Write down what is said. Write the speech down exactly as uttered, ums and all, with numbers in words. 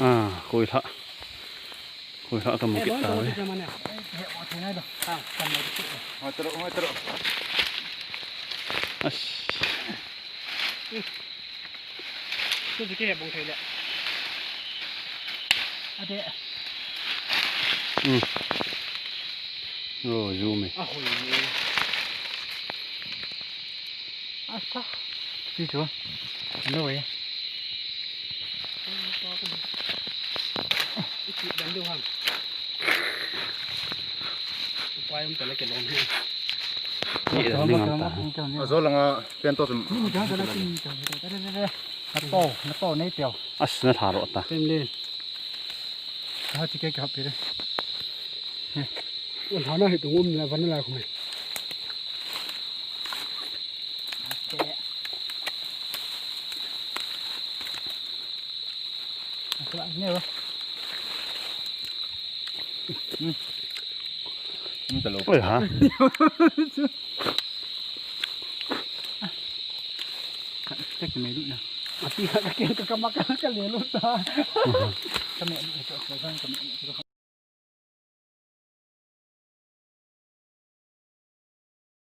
Ah, koi lha. Koi lha ka mu kit ta ve. Hoi taro, hoi taro. As. Tu chu kei bong thei le. Ade. Hmm. Oh, zoom e. A hoi. Asa. Ti chu. Ano e. Iti dan du ham. Upai um tale ke lom hi. Ni dan ding am ta. Ajo langa pen to sum. Ni dan dan ni dan. Nato, nato nei teo. As na tharo ta. Tem le. Ha chi ke ka pire. Un hana hi tungum na van la khume. Oi ha. Tek me lu na. Ati ka ke ka ma ka ka le lu ta. Ka me lu ka ka me lu.